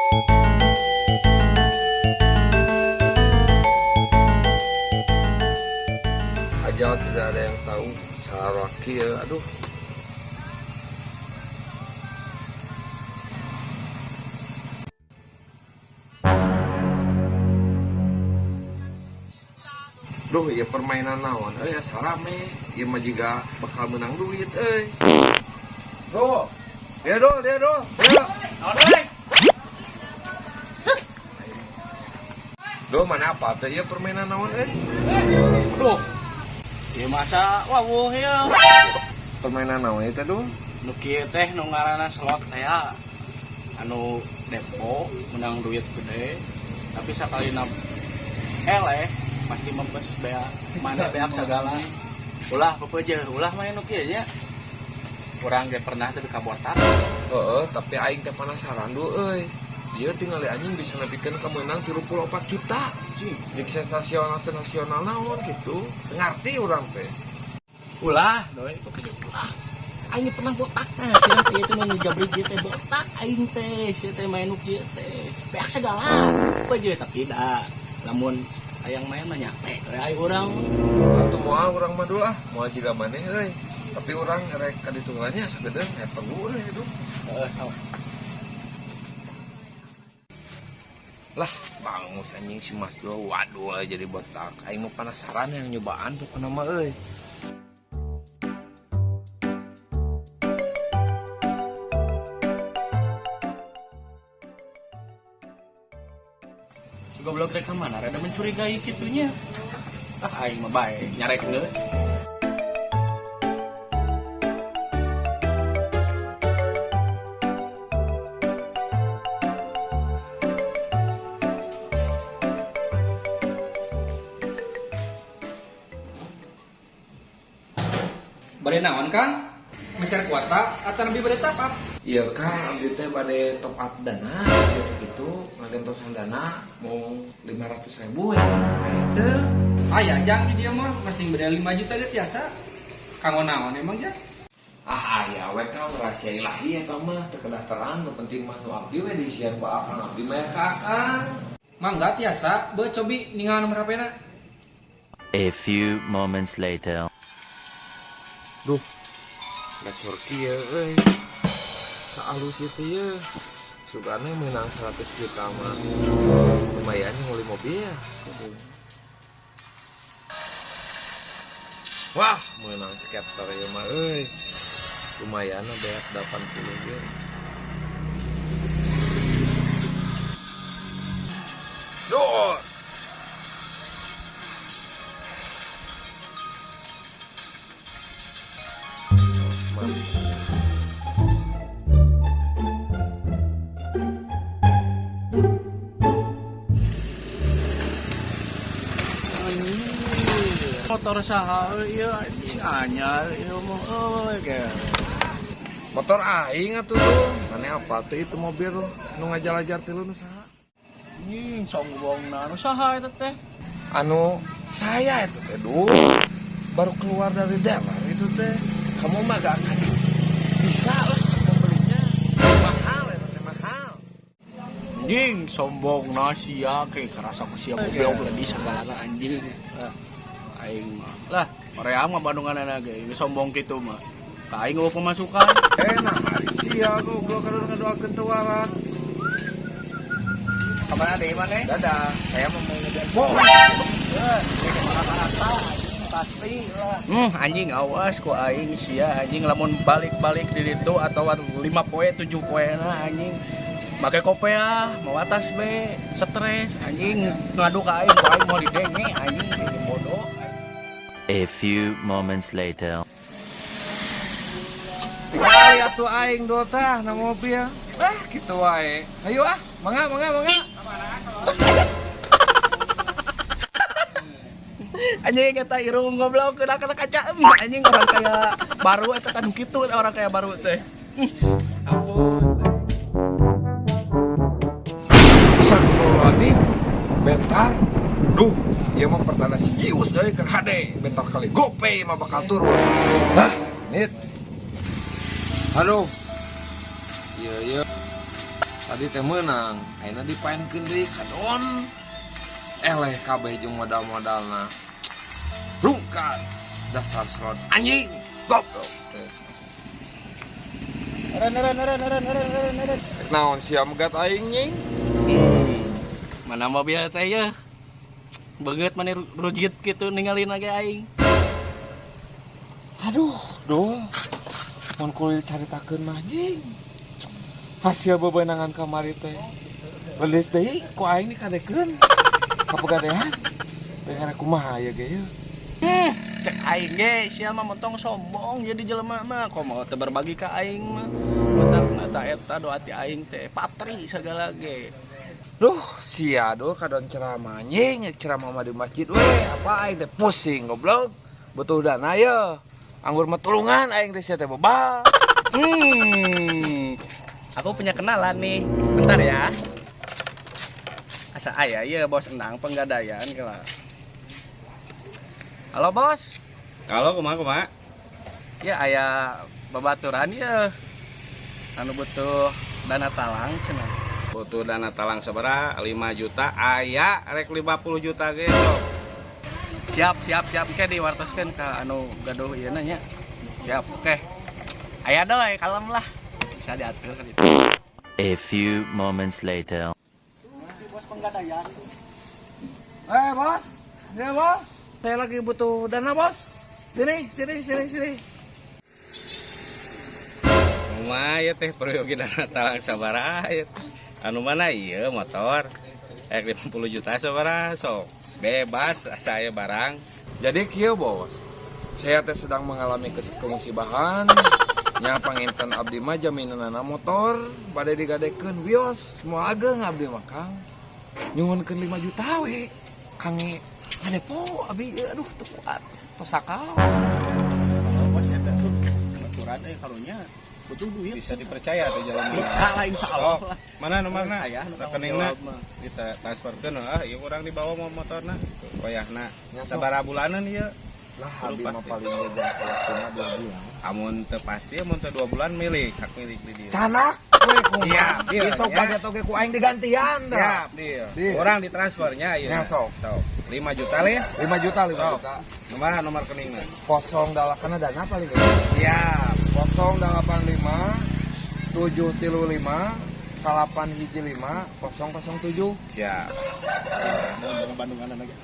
Ajal tidak ada yang tahu. Saraki ya, aduh. Duh, ya permainan naon euy, asa rame. Ieu mah jiga bakal menang duit euy. Tuh. Dia dol, dia dol. Dia. Duh, mana apa teh ieu permainan naon euy? Duh. Ieu masa wawuh ya. Permainan naon ieu teh, Duh? Nu kieu teh nu ngaranna slot teh ya. Anu depo menang duit gede. Tapi sakalina eleh pasti mempes bea mana beak segala. Ulah pepeje, ulah main nu kieu nya. Urang ge pernah teh kabotak. Heeh, tapi aing teh penasaran duh euy. Dia tinggal anjing bisa nepikeun ka meunang 34 juta. Jik sensasional sensasional naon gitu. Ngarti urang teh. Ulah, doi, pepeje ulah. Aing pernah botak teh, sia teh itu nu jabrik ieu teh botak aing teh, sia teh main nu kieu teh. Beak segala. Pepeje tapi da lamun hayang main mah nyampe we ai urang. Atuh moal urang mah dulu ah, moal jiga maneh euy. Tapi urang rek ka ditu nya sagedeung aya perlu euy itu. Heeh, sok. Lah, bangus anjing si Mas dua waduh lah jadi botak. Aing mah penasaran yang nyobaan pokona mah euy. Si goblok rek ka mana rada mencurigai kitunya. Ah aing mah bae nyarek geus. Bade naon Kang? Meser kuota atau lebih bade top up? Iya Kang, abdi teh bade top up dana gitu, ngagentosan dana mau 500 ribu ya. Aya teu? Aya jang di dieu mah masing bade 5 juta ge biasa. Kanggo naon emang jang? Ah aya we Kang, rahasia ilahi eta mah teu kedah terang, nu penting mah nu abdi we diisian ku akang abdi mah ka akang. Mangga tiasa, beuh cobi ningal nomor HP-na. A few moments later. Duh, gacor kieu euy. Saalus ieu teh ye. Sugane meunang 100 juta mah. Lumayan nguli mobil. Wah, meunang skater ieu mah euy. Lumayan beak 80 ge. Duh. Motor saha euy ieu anjing anyar ieu mah euy ge. Motor aing atuh tuh. Mane apa tuh itu mobil nu ngajar-ajar tilu nu saha? Anjing sombongna nu saha eta teh? Anu saya itu teh duh. Baru keluar dari dealer itu teh. Kamu mah gak akan bisa lah membelinya. Mahal itu teh mahal. Anjing sombongna sia ke kerasa ku sia goblok lagi sagalana anjing. Lah aing mah. Lah korea mah bandunganana ge geus sombong kitu mah. Ka aing eueuh pemasukan. Nah, hari sia goblok kada ngadoakeun teu waras. Kamana deui maneh? Dadah, saya mau ngejar bom. Pasti lah. Anjing awas ku aing sia anjing lamun balik-balik di ditu atau 5 poe 7 poe lah anjing. Make kopea, mau atas be, stres anjing ngadu ka aing, ku aing mau didenge anjing jadi bodoh. A few moments later. Tinggal atuh aing dotah na mobil. Ah, kitu wae. Hayu ah, mangga mangga mangga. Anjing eta irung goblok kena kena kaca anjing orang kaya baru eta kan kitu orang kaya baru teh. Ampun. Astagfirullahaladzim. Bentar. Duh, ieu mah pertanda si Gius euy keur hade. Bentar kali GoPay mah bakal turun. Hah, nit. Aduh. Iya, iya. Tadi teh meunang, ayeuna dipaenkeun deui kadon. Eleh kabeh jeung modal-modalna. Rungkad dasar slot anjing goblok teh. Eren eren eren eren eren eren eren. Naon sia megat aing nying? Mana mobil teh ya? Beungeut mani rujit kitu ningalin ge aing. Aduh, Dul. Mun kulit caritakeun mah anjing. Hasil bebenangan kamari teh. Belis deui ku aing dikadekeun. Ka pegadean. Dengar kumaha ya ge yeuh. Cek aing ge sia mah montong sombong jadi jelema mah komo teu berbagi ka aing mah. Matakna ta eta doa ti aing teh patri sagala ge. Duh, sia Dul kadon ceramah anjing, ceramah mah di masjid we, apa aing teh pusing goblok. Butuh dana ye. Anggur mah tulungan aing teh sia teh bebal. Aku punya kenalan nih. Bentar ya. Asa aya ieu bos endang penggadaian kela. Halo bos. Halo, kumaha kumaha? Ya aya babaturan ya. Anu butuh dana talang cenah. Butuh dana talang sabaraha? 5 juta aya rek 50 juta ge sok. Siap siap siap engke diwartoskeun ka anu gaduh ieu na nya. Siap, oke. Aya doy kalem lah. Bisa diatur kan itu. A few moments later. Bos penggadaian. Bos, ya bos, saya lagi butuh dana bos. Sini, sini, sini, sini. Kumaha ya teh peryogi dana talang sabaraha ya teh? Anu mana ieu motor? Rek 50 juta sabaraha sok. Bebas saya barang. Jadi kieu bos, saya teh sedang mengalami kemusibahan. Nya panginten abdi mah jaminanana motor bade digadekeun wios moal ageng abdi mah Kang. Nyuhunkeun 5 juta we. Kange ngadepo abi ieu aduh teu kuat tos sakal. Bos eta tuh baturan euy karunya butuh duit. Bisa dipercaya tuh jalan. Bisa lah insyaallah lah. Mana nomorna? Saya nu tanggung Rekeningna jawab mah. kita transferkeun ah ieu urang dibawa mau motorna. Wayahna. Nya, sok. Sabaraha bulanan ieu? Lah Belum abdi mah pasti. paling jaga waktuna 2 bulan. Amun teu pasti amun teu 2 bulan milik hak milik di dieu. Canak we kumaha. Siap, deal, Besok ya. bajet oge ku aing digantian dah. Siap, deal. Deal. Urang ditransfernya ieu. Nya, sok. Sok. 5 juta leh. 5 juta, 5 Sok. juta. Nomor rekeningna. Kosong dalapan karena dana paling gede. Siap. 085 735 815 007. Siap. Bandungan lagi.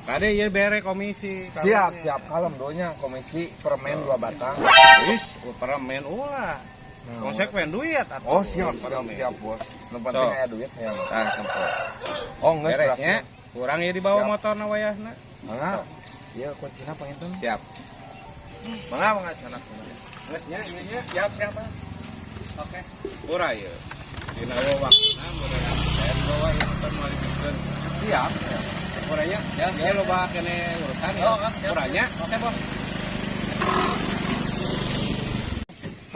Kade ieu bere komisi. Siap, siap. Kalem donya komisi permen 2 batang. Ih, permen ulah. Nah, Konsekuen duit atuh. Oh, siap, siap, Permen. siap, bos. Nu penting Sok. aya duit saya mah. Tah, tempo. Oh, geus Beresnya. Kurang ieu dibawa Siap. motorna wayahna. Mangga. Ieu kuncina panginten. Siap. Mangga, mangga sanak. Geus nya, ieu nya. Siap, siap. Oke. Pura ieu. Dina waktuna mudah-mudahan saya bawa ieu motor moal dipikeun. Siap. Puranya, ya, ya loba kene urusan ya. Oh, siap. Puranya. Oke, bos.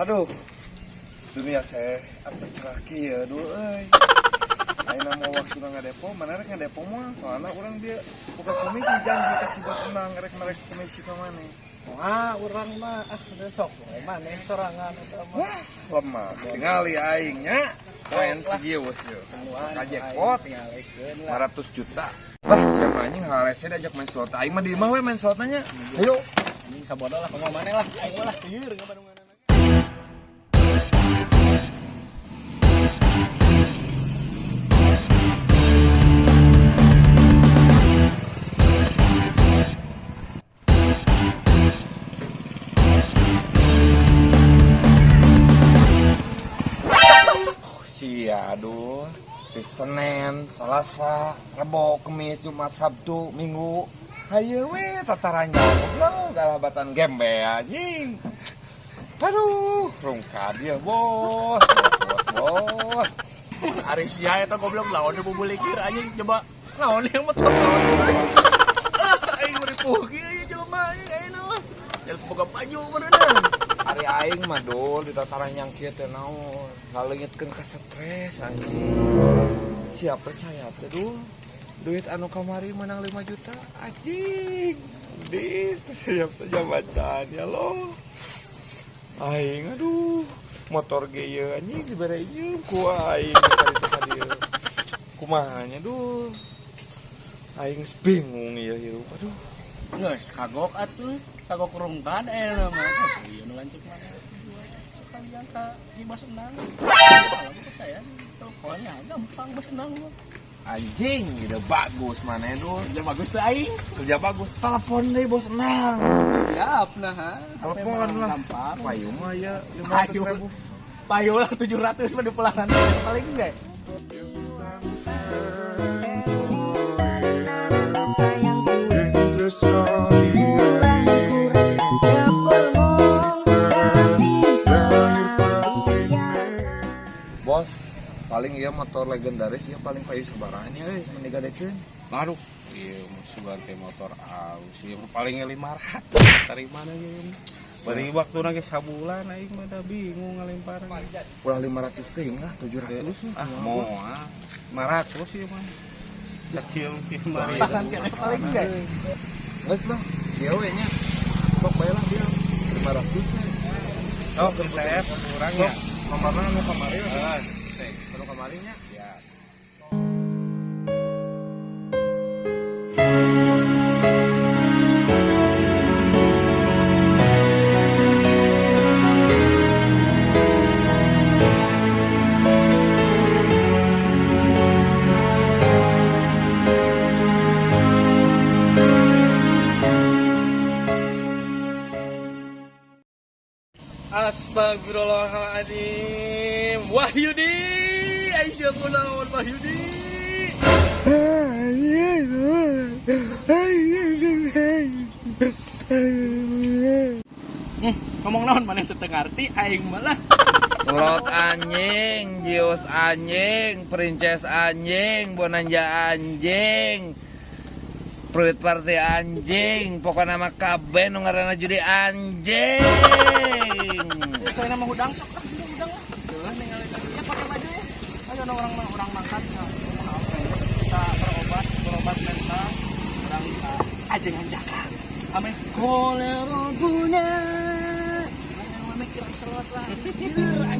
Aduh. Dunia saya asa cerah kieu duh euy. Ayeuna mau waktuna ngadepo, mana rek ngadepo moal soalna urang dia buka komisi janji ka si bos endang rek merek komisi ka maneh. Wah, urang mah ah sok maneh sorangan eta mah. Wah, lemah. Tingali aing nya. Main segius yeuh. Ka jackpot 500 juta. Lah, siapa anjing harese diajak main slot. Aing mah di imah we main slot nya. Ayo. Anjing sabodo lah kumaha maneh lah. Aing mah lah lieur ngabandungan. Sia aduh. Di Senin, Selasa, Rebo, Kemis, Jumat, Sabtu, Minggu. Hayu we tataran goblok galabatan gembe anjing. Aduh, rungkad ya bos, bos, bos, bos. Ari sia eta goblok lawan bubulikir anjing coba naon yang motor naon. Ah, aing ripuh kieu ieu jelema aing ayeuna mah. Jalan boga baju meureunna. Ari aing mah dul di tataran yang kieu teh naon, ngaleungitkeun ka stres anjing. Siap percaya teh dul. Duit anu kamari menang 5 juta anjing. Dis, siap saja bacaan ya lo. Aing aduh. Motor ge ieu anjing dibere ieu ku aing ka dieu. Kumaha nya duh. Aing bingung ieu hirup. Aduh. Geus kagok atuh, kagok rungkad aya mah. Ieu nu lanceuk mana? Sekalian ka si Bos Enang. Kalau ke saya teleponnya gampang Bos Enang mah. Anjing, ide bagus mana itu. Kerja bagus tuh aing. Kerja bagus, telepon deh Bos Enang. Siap nah. Telepon lah. Gampang. Payu mah ya 500 ribu. Payu lah 700 mah di pelaran paling enggak. Bos, paling iya motor legendaris ya paling payu sabaraha euy mun digadekeun. Aduh, ieu mah teh motor aus ieu paling 500 dari mana ieu. Bari waktuna ge sabulan aing mah da bingung ngalemparan. Ulah 500 teuing lah, 700 ah moal. 500 ieu mah. Kecil kieu mah. Paling enggak. Geus lah, ieu we nya. Sok bae lah dia 500 we. Oh, TF kurang ya. Nomorna anu kamari we. Anu kamari nya. Ya. Astagfirullahaladzim. Wahyudi, Aisyah kunaon Wahyudi. Ngomong naon maneh teu ngarti aing malah. Slot anjing, Jios anjing, Princess anjing, Bonanza anjing, Fruit Party anjing, pokoknya nama kabeh nu ngaranna judi anjing. Saya mah hudang sok lah, hudang lah. Jelas ningali lagi. Ya pakai baju ya. Ayo orang orang makan kita berobat mental, orang kita ajengan jaka. Ame kolero guna. Mana mikiran slot lah. Anjing.